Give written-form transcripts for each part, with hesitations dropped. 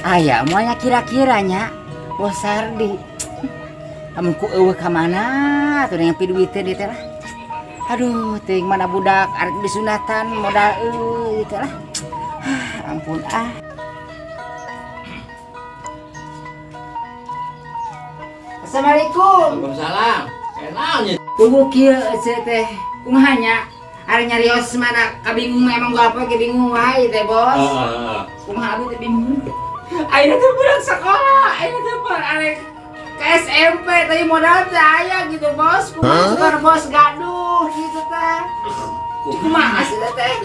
Aya moalnya kira-kiranya Bos Sardi. Amun ku eueuh ka mana tuh yang piduiteun ieu teh lah. Aduh, teuing mana budak arek disunatan modal eueuh ieu teh lah. Ampun ah. Assalamualaikum. Waalaikumsalam. Naon? Tunggu kieu ece teh. Kumaha nya? Ari nyarios mana kabingung emang gua apa ge bingung wae teh, Bos. Heeh. Kumaha abdi teh bingung. Ayeuna teh budak sekolah, ayeuna teh arek ke SMP tapi modal teh aya gitu, Bos. Kumaha suka bos gaduh gitu teh. Kumaha sih teh?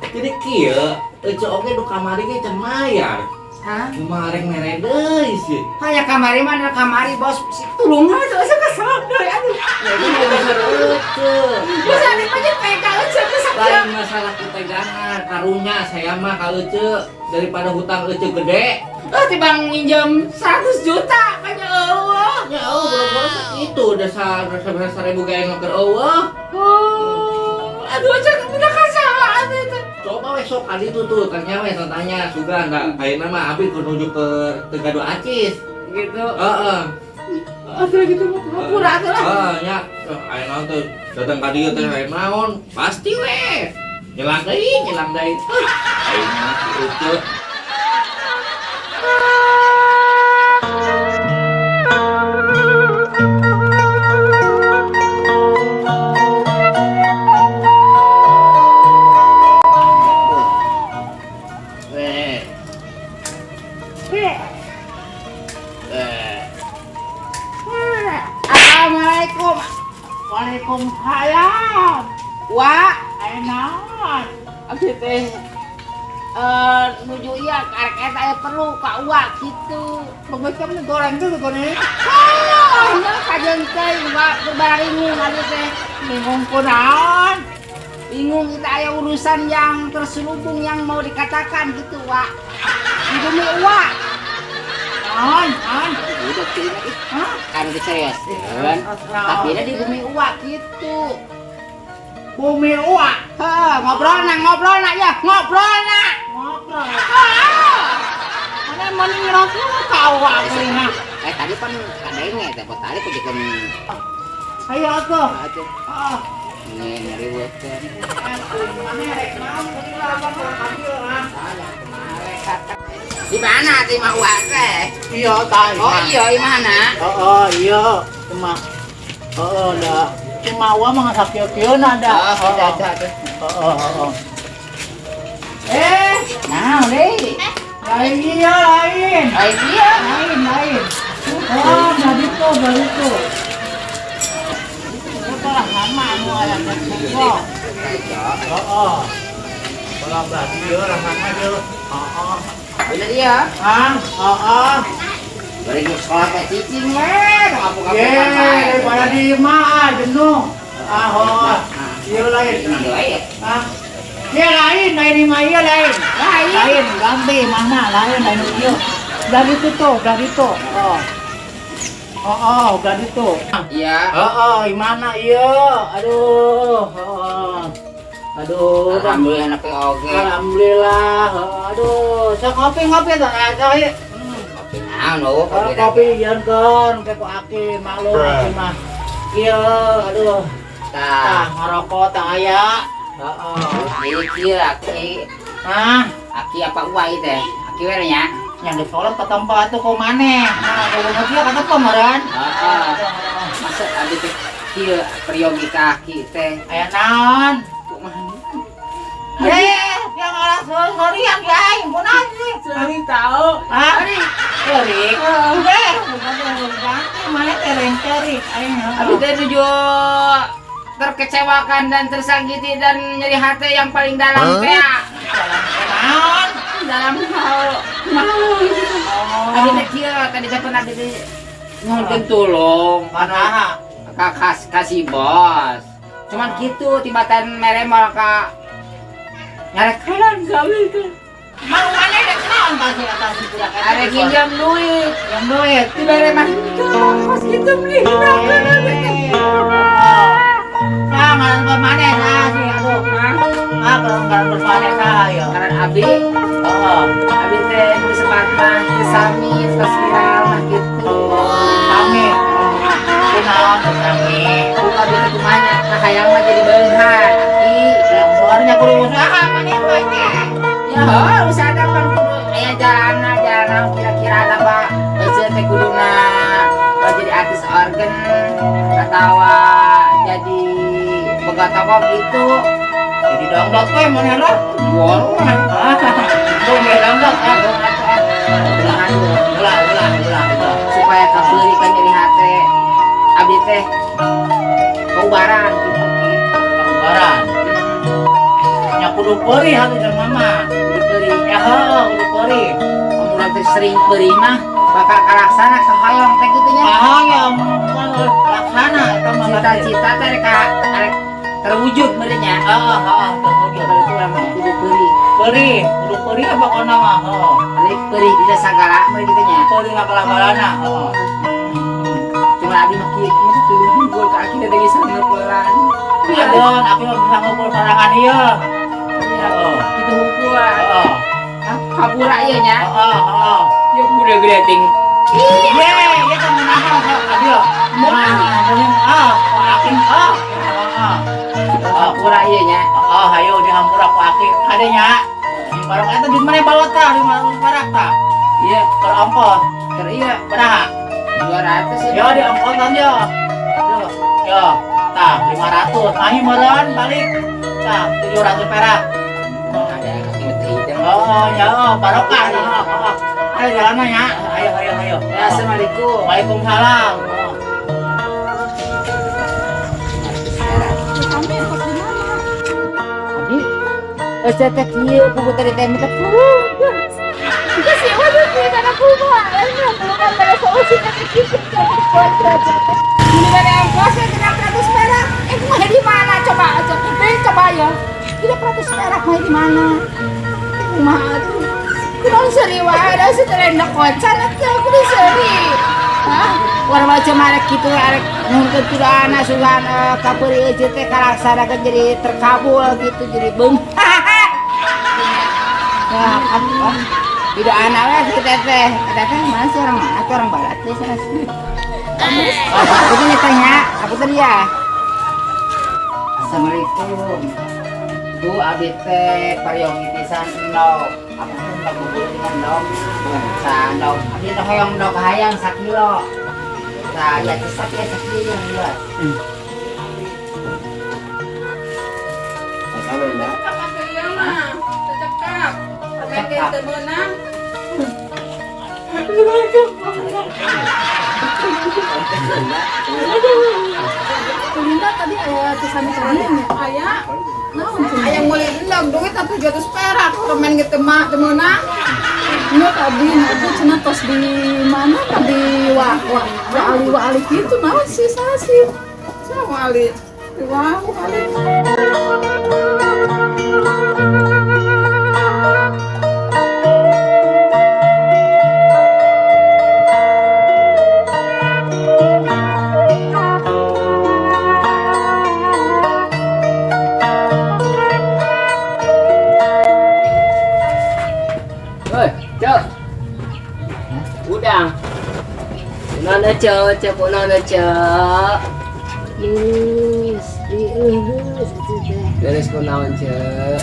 Jadi kieu, ece oge nu kamari ge can mayar. Hah? Kumaha rek mere deui sih. Hanya kamari mana kamari bos, si tulungan tuh asa kesel deui aduh. Ya itu urusan ece. Bos ane mah tega ece teh sakieu. Lain masalah ketegangan, karunya saya mah ka ece daripada hutang ece gede. Oh, tibang nginjem 100 juta banyak eueuh. Ya eueuh boro-boro sakitu dasar dasar 1000 ge anu keur eueuh. Oh, aduh ece udah kasalah atuh itu. Coba we sok ka ditu tuh, tanya we tanya sugan da ayeuna mah abi kudu nuju ke Tegado Acis. Gitu. Heeh. Atuh gitu mah hampura atuh lah. Heeh nya, aya naon teh datang ka dieu teh aya naon? Pasti we. Nyelang deui, nyelang deui. Aing mah si Ece. Assalamualaikum. Waalaikumsalam. Wah, Aya naon? abdi teh nuju ieu karek eta aya perlu ka uwa kitu. Bagus kamu goreng tuh goreng. Oh, nya kajeun teh wa berbararingung abdi teh. Bingung kunaon? Bingung kita aya urusan yang terselubung yang mau dikatakan gitu, Wak. Di bumi uwa. Naon? Naon? Udah kieu ih. Hah? Kan diseriuskeun. Tapi di bumi uwa gitu. Bumi uwa. Heh, ngobrol na ya, ngobrol na. Ngobrol. Mana mana ngerokok ka uwa kuring. Tadi pan kadenge teh bot tadi kujekeun. Ayo atuh. Atuh. Heeh. Ini ngariweukeun. Mana rek naon kuring lah apa ka dieu ah. Di mana teh mah uwa teh? Iya tah. Oh iya, di mana? Heeh, iya. Cuma heeh da. Cuma uwa mah sakieu-kieuna da. Oh, kita atuh. Heeh, heeh. Eh, Nah, deui. lain iya lain. Lain iya. Lain, lain. Oh, dari itu, dari itu. Itu lah sama anu aya kok. Heeh. Bola belah dieu rasana dieu. Heeh. Bener iya. Ah, heeh. Bari nu sekolah teh cicing we, ngapu-ngapu Ye, daripada di imah ah jenuh. Ah, heeh. Ieu lain. Ah. Ieu lain, lain imah ieu lain. Lain. Lain, ganti mana lain lain ieu. Dari itu tuh, dari itu. Oh. Oh, oh, dari itu. Iya. Oh, oh, imana ieu? Aduh, oh. Aduh, Alhamdulillah nepi oge. Alhamdulillah. Aduh, sok ngopi-ngopi tuh, nah, Kopi naon eueuh kopi. Kopi yeunkeun ke ku aki, maklum aki mah. Ieu, aduh. Tah, Tah ngarokok tah aya. Heeh. Ieu kieu aki. Hah? Aki apa uwa ieu teh? Aki we nya. Yang di sholat ke tempat tuh ku maneh. Nah, kudu kieu ka tempat meureun. Heeh. Masa abdi teh kieu peryogi ka aki teh. Aya naon? Kumaha? Eh, Tahu. Ah, Ari. Kerik. Udah, bukan mana tereng kerik aing. Abi teh nuju terkecewakan dan tersakiti dan nyeri hati yang paling dalam teh. Naon? Dalam hal malu. Abi teh kieu tadi teh pernah teh nyuhunkeun tulung Manaha? ka kasih bos. Cuman gitu tibatan mere moal ka ngarekalan gawe teh. Malu mana dek naon kasih atas si budak eta? Arek nginjem duit. Yang duit. Dibere mah kos gitu beli. Nah, ngaran bermane sah sih aduh. Ah, kalau ngaran bermane sah ya. Ngaran abi, Heeh. abi teh nu disebat mah teu sami tos viral mah gitu. Sami. Kunaon teh sami? Buka abi teh kumaha nya kahayang mah jadi beunghar aki. Keluarnya kudu usaha maneh mah nya. Ya heuh usaha pan kudu aya jalanna jalan kira-kira ada pak eueuh teh kuduna jadi artis organ atau jadi boga toko gitu. Jadi dangdut we maneh lah. Wah, Dong dangdut ah. ulah Ulah ulah ulah ulah. supaya kabeuli kan nyeri hate abdi teh kaubaran gitu. Kaubaran. Nya kudu peurih atuh jeung mama. Kudu peurih. Ya heuh kudu peurih. Amun teh sering peurih mah bakal kalaksana kahoyong teh kitu nya. Kahoyong laksana eta mah. Cita-cita teh rek rek terwujud meureun nya. Heeh heeh terwujud. Kalau itu urang mah kudu peurih. Peurih, kudu peurih pokona mah heuh. Peurih peurih bisa sagala meureun kitu nya. Peurih ngabala-balana heuh. Cuma abdi mah kieu mah teu ngumpul ka aki teh bisa ngupulan. Aduh, aku mah bisa ngumpul sorangan ieu. Ya, kitu hungkul. Heeh. Kabura ieu nya. Heeh, heeh. Ya udah gede ting. Ye, ye kan meunang aduh. Meunang ah, aki ah. Heeh. Hampura ieu nya. Heeh, hayo dihampura ku aki. Kade nya. Barok eta di mana bawa tah, di mana barak tah? Iya, Keur ongkos. keur ieu Beraha? 200 Yo di ongkosan yo. Yo, yo. Tah 500. Mahi meureun balik. Tah 700 perak. Ada yang teh. Oh, ya, barokah. Heeh. Ayo jalan ya. Ayo, ayo, ayo. Ya, assalamualaikum. Waalaikumsalam. Kami kos di mana? Abi, eueuh teh kieu pugu tadi teh minta tulung. Geus ya waduh duit anak kumaha. Aing bukan pada solusi tapi kitu. Ini bare ongkos ya 300 perak. Eh kumaha di mana coba aja. Eh coba ya. 300 perak mah di mana? Eh kumaha atuh? Kunaon seuri wae da setelenda kocan atuh kudu seuri. Hah? War macam arek kitu arek nuhunkeun tudana sugan kapeuri eueuh teh kalaksanakeun jadi terkabul gitu jadi beunghar. Ya, apa? Tidak anak lah si teteh. Teteh mana sih orang mana? Orang barat ya sana sih. Aku tuh tanya, aku tadi ya. Assalamualaikum. Bu, abi teh paryogi pisan endog. Apa tuh endog bubur dengan endog? Sa endog. Abi teh hoyong endog hayang sakilo. Sa ya cesak ya sakilo yang dua. Apa tuh ieu mah? Cecekap. Pakai teu meunang. Kulinda tadi aya tulisan kalian ya? Aya. Naon cenah? Aya meuli endog duit 700 perak permen gitu mah teu meunang. Nu tadi itu cenah tos di mana tadi wa wa wa ali wa ali kitu naon sih saha sih? Saha wa ali? Wa ali. Oi, Cok. Udang. Kunaon Cok, Cok, kunaon Cok. Yes, dieureus itu teh. Beres kunaon Cok.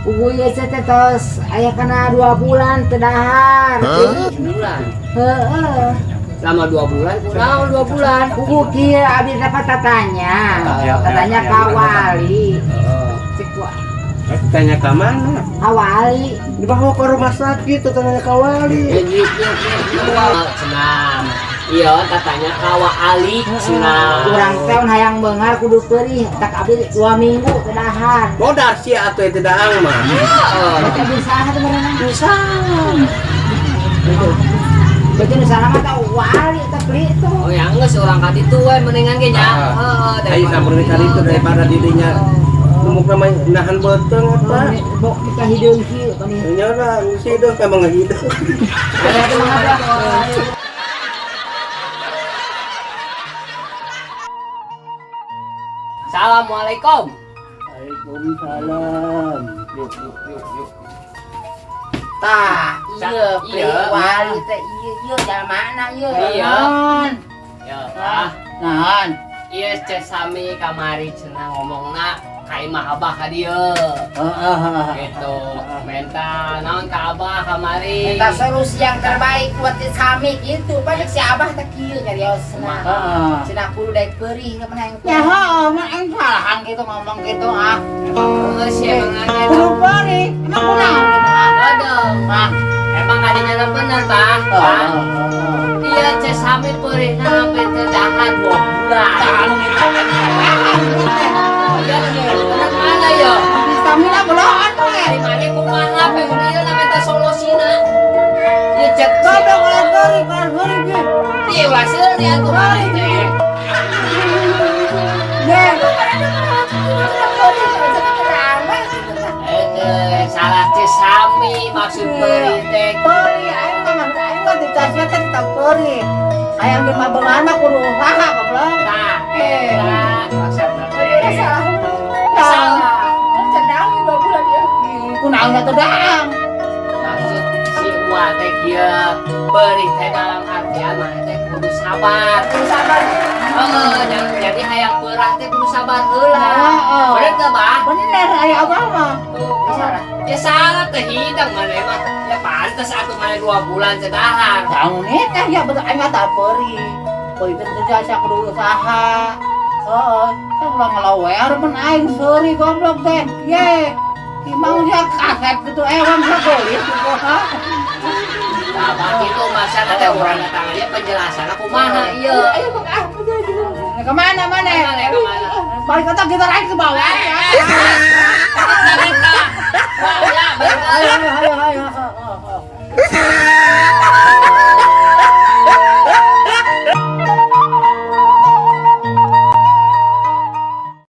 Pugu ieu teh tos aya kana 2 bulan teu dahar. Bulan. Heeh. Selama 2 bulan, kunaon 2 bulan. Pugu kieu abdi dapat tatanya. Tatanya ka wali. Heeh. Cek wa. Tanya ke mana? Awali. Dibawa ke rumah sakit tuh tanya ke wali. Cenah. Iya, katanya ka Wa Ali cenah. Urang teh hayang beunghar kudu peurih, tak abdi 2 minggu teu dahar. Modar sih atuh itu daang mah. Heeh. Eta bisa teh berenang. Bisa. Berarti nu salah mah tah wali teh beli tuh. Oh ya geus urang ka ditu we mendingan ge nya. Heeh, Ayo samperin ka ditu daripada didinya numuk namanya nahan beuteung apa. Bok kita hideung kieu kami. Nya lah, geus hideung ka mah hideung. Ada teh mah ada. Assalamualaikum. Waalaikumsalam. Yuk yuk yuk yuk. Tah, iya, Iya. wali teh iya iya jalan mana ieu? Iya. Naon? Ya, ah. Naon? Iya, Ceu Sami kamari cenah ngomongna ka imah Abah ka dieu. Heeh, heeh. Gitu. Menta naon ka Abah kamari. Minta solusi yang terbaik buat si Sami gitu. Banyak si Abah teh kieu nyariosna. Heeh. Cenah kudu daek peurih ka mana yang Ya heeh, mah aing salahan gitu ngomong gitu ah. Geus sih emang aja. Kudu peurih, emang kunaon gitu ah. Aduh. Ah. Emang adanya bener, Bah. Bah. Iya, Ceu Sami peurihna sampai teu dahar 2 bulan. Iya, bener mana ya? Stamina beloan we. Dari mana kumaha pengen ieu na minta solusina. Ieu cek Goblok ulah peurih, ulah peurih ge. Ieu ulah seuri atuh maneh teh. Ye. Eh, salah Ceu Sami maksud peurih teh. Peurih aing mah maksud aing mah dicasnya teh tetep peurih. Hayang di mah beunghar mah kudu usaha goblok. Tah, Eh. eta maksudna teh. Salah. Salah. Cenah 2 bulan ya. Kunaon atuh daang. Maksud si Uwa teh kieu peurih teh dalam artian maneh teh kudu sabar. Kudu sabar. Heeh, jadi hayang peurah teh kudu sabar heula. Heeh. Bener teu, Bah? Bener aya abah mah. Tuh, salah. Ya salah teh hidang maneh mah. Ya pantes atuh maneh 2 bulan teu dahar. Tahu nih teh ya betul aing mah tak peurih. Peurih teh jasa kudu usaha. Heeh, teh ulah ngelawer mun aing seuri goblok teh. Ye. Ki mau ya kaset gitu ewang sakolis gitu ha. Nah, bah kitu maksana teh urang datang ieu penjelasanna kumaha ieu. Ayo Bang ah. Nah, kemana mana? Kemana, kemana? Balik kota kita naik ke bawah ya. Eta eta. Wah, ya, bener. Ayo ayo ayo.